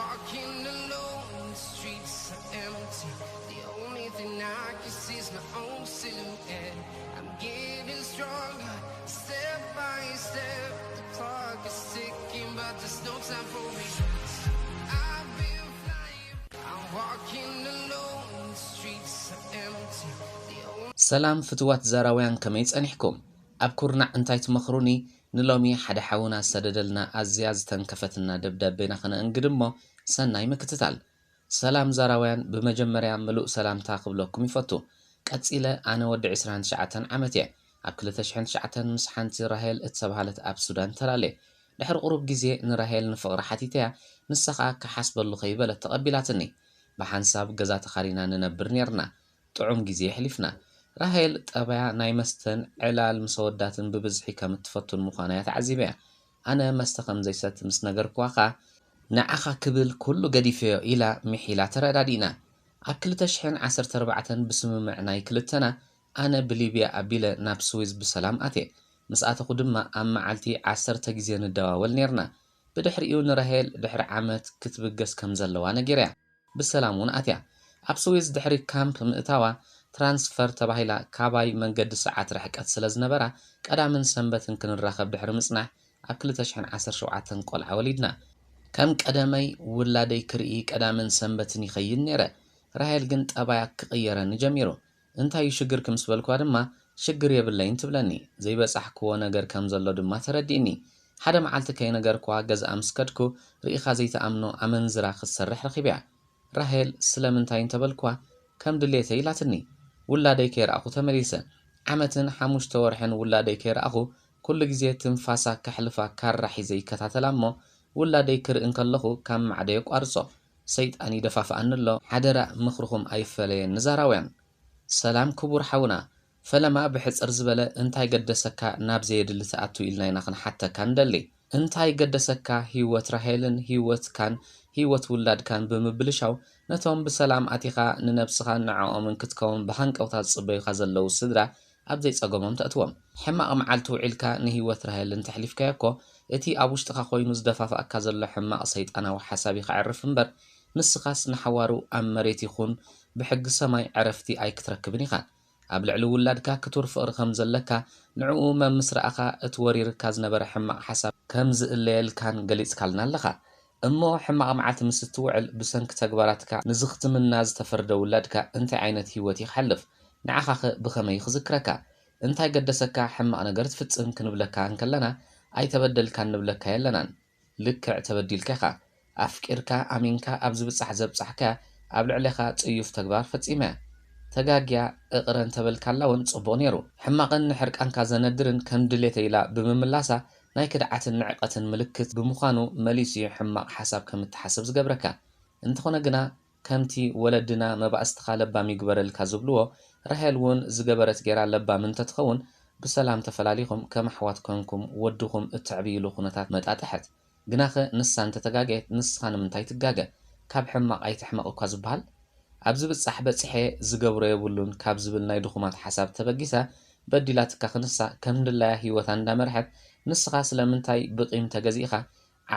Walking alone, the streets are empty. The only thing I can see is my own silhouette. I'm getting stronger, step by step. The clock is ticking, but there's no time for me. I've been flying. I'm walking alone, the streets are empty. The only ሰላም ፍትዋት ዛራውያን፣ ከመይ ጸኒሕኩም? ኣብ ኩርናዕ እንታይ ትመኽሩኒ? ንሎሚ ሓደ ሓውና ዝሰደደልና ኣዝያ ዝተንከፈትና ደብዳቤና ከነእንግድ እሞ፣ ሰናይ ምክትታል። ሰላም ዛራውያን፣ ብመጀመርያ ምሉእ ሰላምታ ክብለኩም ይፈቱ። ቀጺለ፣ ኣነ ወዲ ዕስራን ትሽዓተን ዓመት እየ። ኣብ ክልተ ሽሕን ትሽዓተን ምስ ሓንቲ ራሄል እተባህለት ኣብ ሱዳን ተላልየ። ድሕሪ ቁሩብ ግዜ ንራሄል ንፍቕሪ ሓቲተያ፣ ንሳ ኸኣ ክሓስበሉ ከይበለት ተቐቢላትኒ። ብሓንሳብ ገዛ ተኻሪና ንነብር ኔርና። ጥዑም ግዜ የሕሊፍና። ራሄል ጠባያ ናይ መስተን ዕላል ምስ ኣወዳትን ብብዝሒ ከም እትፈቱን ምዃና እያ ተዓዚበያ። ኣነ መስተ ከም ዘይሰቲ ምስ ነገርክዋ ኸኣ፣ ንዓኻ ክብል ኩሉ ገዲፈዮ ኢላ ምሒላ ተረዳዲእና። ኣብ ክልተ ሽሕን ዓሰርተ ኣርባዕተን ብስምምዕ ናይ ክልተና፣ ኣነ ብሊብያ ኣቢለ ናብ ስዊዝ ብሰላም ኣትየ። ምስ ኣተኹ ድማ ኣብ መዓልቲ ዓሰርተ ግዜ ንደዋወል ኔርና። ብድሕሪኡ ንራሄል ድሕሪ ዓመት ክትብገስ ከም ዘለዋ ነጊረያ። ብሰላም እውን ኣትያ። ኣብ ስዊዝ ድሕሪ ካምፕ ምእታዋ ትራንስፈር ተባሂላ ካባይ መንገዲ ሰዓት ርሕቀት ስለ ዝነበራ ቀዳምን ሰንበትን ክንራኸብ ድሕሪ ምጽናሕ ኣብ ክልተ ሽሕን ዓሰርተ ሸውዓተን ቆልዓ ወሊድና። ከም ቀደመይ ውላደይ ክርኢ ቀዳምን ሰንበትን ይኸይድ ነይረ። ራሄል ግን ጠባያ ክቕየረኒ ጀሚሩ። እንታይ እዩ ሽግርኪ ምስ በልክዋ ድማ ሽግር የብለይን ትብለኒ። ዘይበጻሕክዎ ነገር ከም ዘሎ ድማ ተረዲእኒ። ሓደ መዓልቲ ከይነገርክዋ ገዝኣ ምስ ከድኩ ርኢኻ ዘይትኣምኖ ኣመንዝራ ክትሰርሕ ረኺበያ። ራሄል ስለምንታይ እንተበልክዋ ከም ድሌተይ ኢላትኒ። ውላደይ ከይረኣኹ ተመሊሰ። ዓመትን ሓሙሽተ ወርሕን ውላደይ ከይረኣኹ ኩሉ ግዜ ትንፋሳ ከሕልፋ ካራ ሒዘ ይከታተላ እሞ ውላደይ ክርኢ እንከለኹ ካብ ማዕዶ የቋርጾ። ሰይጣን ይደፋፍኣኒ ኣሎ። ሓደራ ምኽርኹም ኣይፈለየኒ ዛራውያን። ሰላም ክቡር ሓውና፣ ፈለማ ብሕጽር ዝበለ እንታይ ገደሰካ ናብ ዘየድሊ ትኣቱ ኢልና ኢና ክንሓተካ ንደሊ። እንታይ ገደሰካ ህይወት ራሄልን ህይወትካን ህይወት ውላድካን ብምብልሻው ነቶም ብሰላም ኣቲኻ ንነብስኻን ንዕኦምን ክትከውን ብሃንቀውታ ዝጽበዩኻ ዘለዉ ስድራ ኣብ ዘይጸገሞም ተእትዎም። ሕማቕ መዓልቲ ውዒልካ ንህይወት ራሄል እንተሕሊፍካዮ እኮ እቲ ኣብ ውሽጥኻ ኮይኑ ዝደፋፍኣካ ዘሎ ሕማቕ ሰይጣናዊ ሓሳብ እዩ ከዕርፍ እምበር ንስኻስ ንሓዋሩ ኣብ መሬት ይኹን ብሕጊ ሰማይ ዕረፍቲ ኣይክትረክብን ኢኻ። ኣብ ልዕሊ ውላድካ ክቱር ፍቕሪ ከም ዘለካ ንዕኡ መምስራእኻ እቲ ወሪርካ ዝነበረ ሕማቕ ሓሳብ ከም ዝእለየልካን ገሊጽካልና ኣለኻ። እሞ ሕማቕ መዓልቲ ምስ እትውዕል ብሰንኪ ተግባራትካ ንዝኽትምና ዝተፈርደ ውላድካ እንታይ ዓይነት ህይወት እዩ ክሓልፍ? ንዓኻኸ ብኸመይ ክዝክረካ? እንታይ ገደሰካ ሕማቕ ነገር ትፍጽም ክንብለካ እንከለና ኣይተበደልካን ንብለካ የለናን። ልክዕ ተበዲልካ ኢኻ። ኣፍቂርካ ኣሚንካ ኣብ ዝብጻሕ ዘብጻሕካያ ኣብ ልዕሌኻ ጽዩፍ ተግባር ፈጺመያ። ተጋግያ እቕረ እንተበልካላ እውን ጽቡቕ ነይሩ። ሕማቕን ንሕርቃንካ ዘነድርን ከም ድሌተ ኢላ ብምምላሳ ናይ ክድዓትን ንዕቀትን ምልክት ብምዃኑ መሊሱ እዩ ሕማቕ ሓሳብ ከም እትሓስብ ዝገብረካ። እንተኾነ ግና ከምቲ ወለድና መባእስትኻ ለባም ይግበረልካ ዝብልዎ፣ ራሄል እውን ዝገበረት ጌራ ለባም እንተትኸውን ብሰላም ተፈላሊኹም ከም ኣሕዋት ኮንኩም ወድኹም እተዕብይሉ ኩነታት መጣጥሐት። ግናኸ ንሳ እንተተጋገየት ንስኻ ንምንታይ ትጋገ? ካብ ሕማቕ ኣይትሕመቕ እኳ ዝበሃል። ኣብ ዝብጻሕ በጺሐ ዝገብሮ የብሉን ካብ ዝብል ናይ ድኹማት ሓሳብ ተበጊሳ በዲላትካ ክንሳ ከም ድላያ ህይወታ እንዳመርሐት ንስኻ ስለምንታይ ብቂም ተገዚእኻ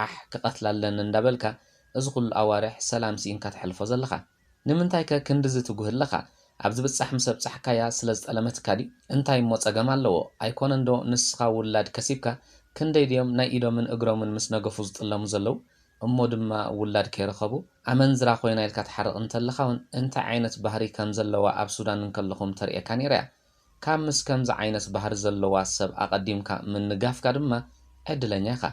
ዓሕ ክቐትላ ኣለኒ እንዳበልካ እዚ ኩሉ ኣዋርሕ ሰላም ስኢንካ ተሕልፎ ዘለኻ? ንምንታይከ ክንድዚ ትጉህ ኣለኻ? ኣብ ዝብጻሕ ምስ ኣብጻሕካያ ስለ ዝጠለመትካ ድዩ? እንታይ እሞ ጸገም ኣለዎ? ኣይኮነንዶ ንስኻ ውላድ ከሲብካ ክንደይ ድዮም ናይ ኢዶምን እግሮምን ምስ ነገፉ ዝጥለሙ ዘለዉ? እሞ ድማ ውላድ ከይረኸቡ? ኣመንዝራ ኮይና ኢልካ ትሓርቕ እንተለኻ እውን እንታይ ዓይነት ባህሪ ከም ዘለዋ ኣብ ሱዳን እንከለኹም ተርእየካ ነይራ እያ። ካብ ምስ ከምዚ ዓይነት ባህሪ ዘለዋ ሰብ ኣቐዲምካ ምንጋፍካ ድማ ዕድለኛ ኢኻ።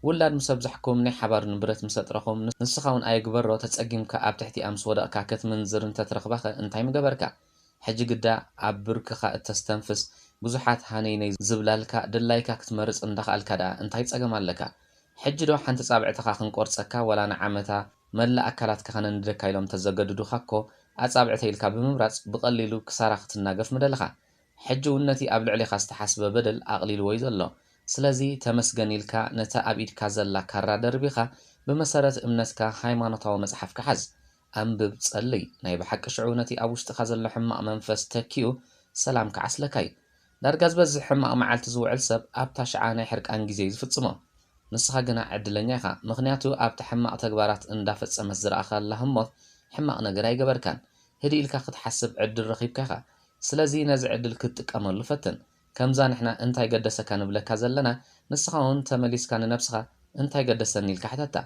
ውላድ ምስ ኣብዛሕኩም ናይ ሓባር ንብረት ምስ ኣጥረኹም ንስኻ እውን ኣይግበሮ ተጸጊምካ ኣብ ትሕቲኣ ምስ ወደቕካ ክትምንዝር እንተትረኽባኸ እንታይ ምገበርካ? ሕጂ ግዳ ኣብ ብርክኻ እተስተንፍስ ብዙሓት ሃነይነይ ዝብላልካ ድላይካ ክትመርጽ እንዳኸኣልካ ደኣ እንታይ ጸገም ኣለካ? ሕጂ ዶ ሓንቲ ጻብዕትኻ ክንቆርጸካ ዋላ ንዓመታ መላእ ኣካላትካ ከነንድደካ ኢሎም ተዘገድዱኻ እኮ ኣጻብዕተይ ኢልካ ብምምራጽ ብቐሊሉ ክሳራ ክትናገፍ ምደለኻ። ሕጂ እውን ነቲ ኣብ ልዕሌኻ ዝተሓስበ በደል ኣቕሊልዎ እዩ ዘሎ። ስለዚ ተመስገን ኢልካ ነታ ኣብ ኢድካ ዘላ ካራ ደርቢኻ ብመሰረት እምነትካ ሃይማኖታዊ መጽሓፍካ ሓዝ። ኣንብብ፣ ጸልይ። ናይ ብሓቂ ሽዑ ነቲ ኣብ ውሽጥኻ ዘሎ ሕማቕ መንፈስ ተኪኡ ሰላም ክዓስለካ እዩ። ዳርጋ ዝበዝሕ ሕማቕ መዓልቲ ዝውዕል ሰብ ኣብታ ሽዓ ናይ ሕርቃን ግዜ እዩ ዝፍጽሞ። ንስኻ ግና ዕድለኛ ኢኻ፣ ምኽንያቱ ኣብቲ ሕማቕ ተግባራት እንዳፈጸመት ዝረኣኻላ ህሞት ሕማቕ ነገር ኣይገበርካን። ህድእ ኢልካ ክትሓስብ ዕድል ረኺብካ ኢኻ። ስለዚ ነዚ ዕድል ክትጥቀመሉ ፈትን። ከምዛ ንሕና እንታይ ገደሰካ ንብለካ ዘለና፣ ንስኻ እውን ተመሊስካ ንነብስኻ እንታይ ገደሰኒ ኢልካ ሕተታ።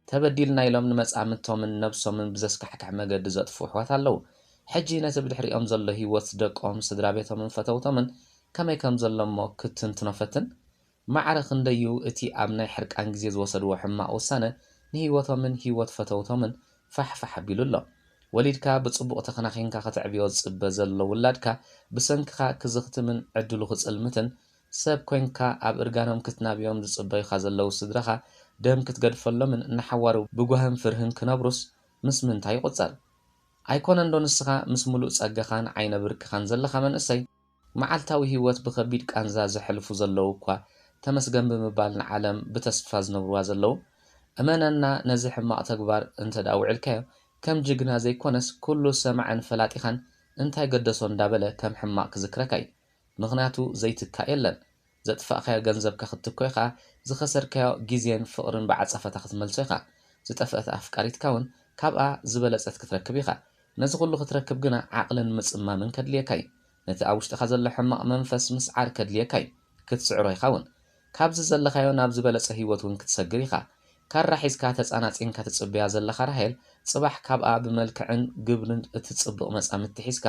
ተበዲልና ኢሎም ንመጻምድቶምን ነብሶምን ብዘስካሕክሕ መገዲ ዘጥፍኡ ኣሕዋት ኣለዉ። ሕጂ ነቲ ብድሕሪኦም ዘሎ ህይወት ደቆም፣ ስድራ ቤቶምን ፈተውቶምን ከመይ ከም ዘሎ እሞ ክትትንትኖ ፈትን። ማዕረ ክንደዩ እቲ ኣብ ናይ ሕርቃን ግዜ ዝወሰድዎ ሕማቕ ውሳነ ንህይወቶምን ህይወት ፈተውቶምን ፋሕ ፋሕ ኣቢሉ ኣሎ። ወሊድካ ብጽቡቕ ተኸናኺንካ ከተዕብዮ ዝጽበ ዘሎ ውላድካ ብሰንክኻ ክዝኽትምን ዕድሉ ክጽልምትን፣ ሰብ ኮንካ ኣብ እርጋኖም ክትናብዮም ዝጽበዩኻ ዘለዉ ስድራኻ ደም ክትገድፈሎምን ንሓዋሩ ብጓህን ፍርህን ክነብሩስ ምስ ምንታይ ይቑጸር? ኣይኮነንዶ ንስኻ ምስ ምሉእ ጸጋኻን ዓይነ ብርክኻን ዘለኻ መንእሰይ? መዓልታዊ ህይወት ብኸቢድ ቃንዛ ዘሕልፉ ዘለዉ እኳ ተመስገን ብምባል ንዓለም ብተስፋ ዝነብርዋ ዘለዉ። እመነና፣ ነዚ ሕማቕ ተግባር እንተ ደኣ ውዒልካዮ ከም ጅግና ዘይኮነስ ኩሉ ሰማዕን ፈላጢኻን እንታይ ገደሶ እንዳበለ ከም ሕማቕ ክዝክረካ እዩ። ምኽንያቱ ዘይትካእ የለን። ዘጥፋእካዮ ገንዘብካ ክትትኮ ኢኻ፣ ዝኸሰርካዮ ግዜን ፍቕርን ብዓጸፈታ ክትመልሶ ኢኻ። ዝጠፍአት ኣፍቃሪትካ እውን ካብኣ ዝበለጸት ክትረክብ ኢኻ። ነዚ ኩሉ ክትረክብ ግና ዓቕልን ምጽማምን ከድልየካ እዩ። ነቲ ኣብ ውሽጥኻ ዘሎ ሕማቕ መንፈስ ምስዓር ከድልየካ እዩ። ክትስዕሮ ኢኻ እውን። ካብዚ ዘለኻዮ ናብ ዝበለጸ ህይወት እውን ክትሰግር ኢኻ። ካራ ሒዝካ ተጻናጺንካ ትጽበያ ዘለኻ ራሄል፣ ጽባሕ ካብኣ ብመልክዕን ግብርን እትጽብቕ መጻምድቲ ሒዝካ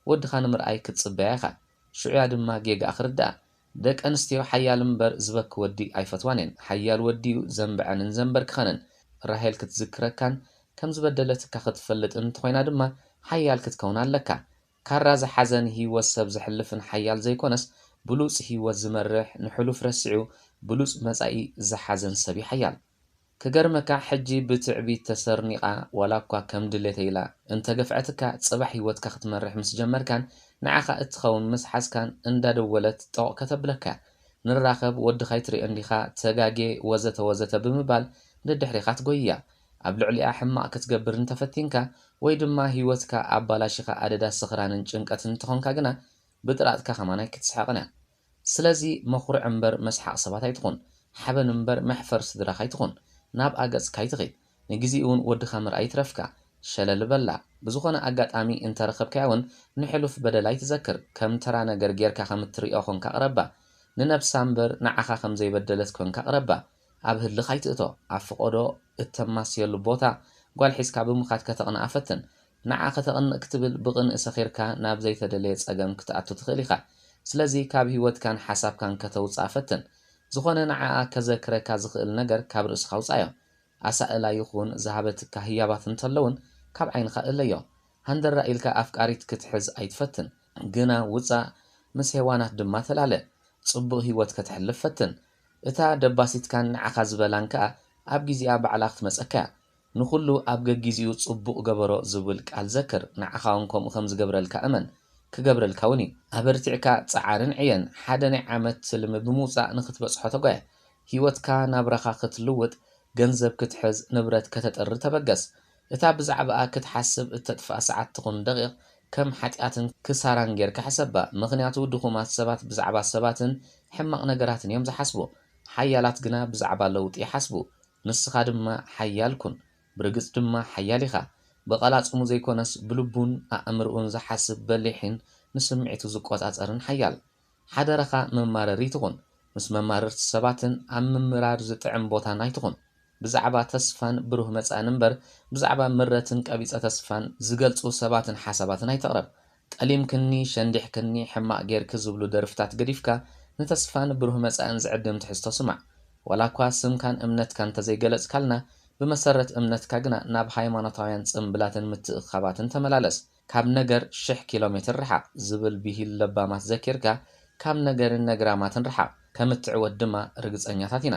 ወድኻ ንምርኣይ ክትጽበያ ኢኻ። ሽዑያ ድማ ጌጋኣ ክርድኣ። ደቂ ኣንስትዮ ሓያል እምበር ዝበኪ ወዲ ኣይፈትዋን እየን። ሓያል ወዲ እዩ ዘንብዐንን ዘንበርክኸንን። ራሄል ክትዝክረካን ከም ዝበደለትካ ክትፈልጥ እንተኾይና ድማ ሓያል ክትከውን ኣለካ። ካራ ዝሓዘን ህይወት ሰብ ዘሕልፍን ሓያል ዘይኮነስ ብሉጽ ህይወት ዝመርሕ፣ ንሕሉፍ ረሲዑ ብሉጽ መጻኢ ዝሓዘን ሰብ እዩ ሓያል። ክገርመካ፣ ሕጂ ብትዕቢት ተሰርኒቓ ዋላ እኳ ከም ድሌተይ ኢላ እንተገፍዐትካ፣ ጽባሕ ህይወትካ ክትመርሕ ምስ ጀመርካን ንዓኻ እትኸውን ምስ ሓዝካን እንዳደወለት ጦቕ ከተብለካ። ንራኸብ፣ ወድኻ ኣይትሪኦን ዲኻ፣ ተጋጌ፣ ወዘተ ወዘተ ብምባል ንድሕሪኻ ትጎይያ። ኣብ ልዕሊኣ ሕማቕ ክትገብር እንተፈቲንካ ወይ ድማ ህይወትካ ኣባላሺኻ ኣደዳ ስኽራንን ጭንቀትን እንተኾንካ ግና ብጥራጥካ ከማን ኣይክትስሕቕን እያ። ስለዚ መኹርዕ እምበር መስሓቕ ሰባት ኣይትኹን። ሓበን እምበር መሕፈር ስድራኻ ኣይትኹን። ናብኣ ገጽካ ኣይትኺድ። ንግዜኡ እውን ወድኻ ምርኣይ ይትረፍካ። ሸለል በላ። ብዝኾነ ኣጋጣሚ እንተረኸብካያ እውን ንሕሉፍ በደላ ኣይትዘክር። ከም ተራ ነገር ጌርካ ከም እትርእዮ ኮንካ ቅረባ። ንነብሳ እምበር ንዓኻ ከም ዘይበደለት ኮንካ ቅረባ። ኣብ ህልኽ ኣይትእቶ። ኣብ ፍቖዶ እተማስየሉ ቦታ ጓል ሒዝካ ብምኻድ ከተቕንኣ ፈትን። ንዓ ከተቕንእ ክትብል ብቕንኢ ሰኺርካ ናብ ዘይተደለየ ጸገም ክትኣቱ ትኽእል ኢኻ። ስለዚ ካብ ህይወትካን ሓሳብካን ከተውጽኣ ፈትን። ዝኾነ ንዓኣ ከዘክረካ ዝኽእል ነገር ካብ ርእስኻ ኣውጽኣዮ። ኣሳእላ ይኹን ዝሃበትካ ህያባት እንተለውን ካብ ዓይንኻ እለዮ። ሃንደራ ኢልካ ኣፍቃሪት ክትሕዝ ኣይትፈትን። ግና ውጻእ፣ ምስ ሄዋናት ድማ ተላለ። ጽቡቕ ህይወት ከተሕልፍ ፈትን። እታ ደባሲትካን ንዓኻ ዝበላን ከኣ ኣብ ግዜኣ ባዕላ ክትመጸካ እያ። ንኹሉ ኣብ ገጊዜኡ ጽቡቕ ገበሮ ዝብል ቃል ዘክር። ንዓኻ እውን ከምኡ ከም ዝገብረልካ እመን። ክገብረልካ እውን እዩ። ኣበርቲዕካ ጸዓርን ዕየን። ሓደ ናይ ዓመት ትልሚ ብምውጻእ ንኽትበጽሖ ተጓየ። ህይወትካ፣ ናብራኻ ክትልውጥ፣ ገንዘብ ክትሕዝ፣ ንብረት ከተጥሪ ተበገስ። እታ ብዛዕባኣ ክትሓስብ እተጥፍኣ ሰዓት ትኹን ደቂቕ ከም ሓጢኣትን ክሳራን ጌርካ ሕሰባ። ምኽንያቱ ድኹማት ሰባት ብዛዕባ ሰባትን ሕማቕ ነገራትን እዮም ዝሓስቡ። ሓያላት ግና ብዛዕባ ለውጢ ይሓስቡ። ንስኻ ድማ ሓያል ኩን። ብርግጽ ድማ ሓያል ኢኻ። ብቐላጽሙ ዘይኮነስ ብልቡን ኣእምርኡን ዝሓስብ በሊሕን ንስምዒቱ ዝቆጻጸርን ሓያል። ሓደራኻ መማረሪ ትኹን። ምስ መማረርቲ ሰባትን ኣብ ምምራር ዝጥዕም ቦታን ኣይትኹን። ብዛዕባ ተስፋን ብሩህ መጻእን እምበር ብዛዕባ ምረትን ቀቢጸ ተስፋን ዝገልጹ ሰባትን ሓሳባትን ኣይተቕረብ። ጠሊምክኒ፣ ሸንዲሕክኒ፣ ሕማቕ ጌርኪ ዝብሉ ደርፍታት ገዲፍካ ንተስፋን ብሩህ መጻእን ዝዕድም ትሕዝቶ ስማዕ። ዋላ እኳ ስምካን እምነትካን እንተዘይገለጽካልና፣ ብመሰረት እምነትካ ግና ናብ ሃይማኖታውያን ጽምብላትን ምትእኽኻባትን ተመላለስ። ካብ ነገር ሽሕ ኪሎ ሜትር ርሓቕ ዝብል ብሂል ለባማት ዘኪርካ፣ ካብ ነገርን ነግራማትን ርሓቕ። ከም እትዕወት ድማ ርግጸኛታት ኢና።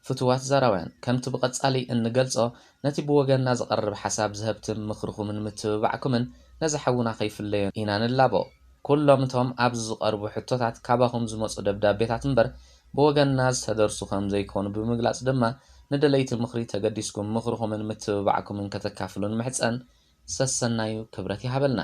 ፍቱዋት ዛራውያን፣ ከምቲ ብቐጻሊ እንገልጾ፣ ነቲ ብወገንና ዝቐርብ ሓሳብ ዘህብትም ምኽርኹምን ምትብባዕኩምን ነዚ ሓውና ከይፍለዮ ኢና ንላቦ። ኩሎም እቶም ኣብዚ ዝቐርቡ ሕቶታት ካባኹም ዝመጹ ደብዳቤታት እምበር ብወገንና ዝተደርሱ ከም ዘይኮኑ ብምግላጽ ድማ ንደለይቲ ምኽሪ ተገዲስኩም ምኽርኹምን ምትብባዕኩምን ከተካፍሉ ንምሕጸን። ሰሰናዩ ክብረት ይሃበልና።